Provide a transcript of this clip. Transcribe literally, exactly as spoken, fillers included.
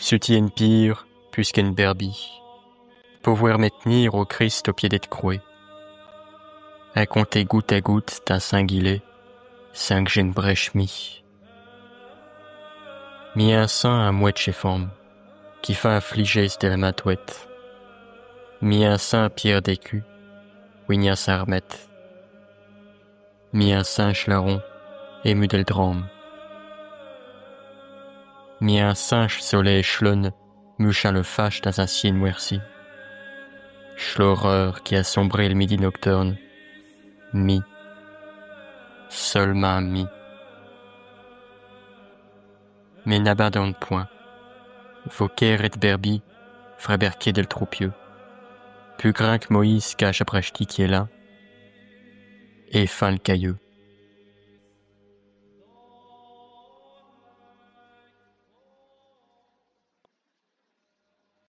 J'sus ti eune pire, pus qu'eune berbie. Pouvoir m'tenir au Christ au pied d'et' croix. In compter goutte à goutte tin singulé, sans qu'j'in brèche mie. Mi in sins à moitié femme, qui fait un fligé de la mintouette. Mi in sins pierre d'écu, où i n'y a sins r'mette. Mi in sins ch'larron, ému del drame. Mi in sins ch'soleil ch'lonne, muchant l'fache dins un ciel noirci. Ch'l'horreur qui a sombré l'midi nocturne. Mi. Seulemint mi. Mais n'abandonne point. Vos querres ed berbies, fréberqués del troupieu. Pus grands qu'Moïse cache après ch'ti qui est là. Et fin l'cailleux.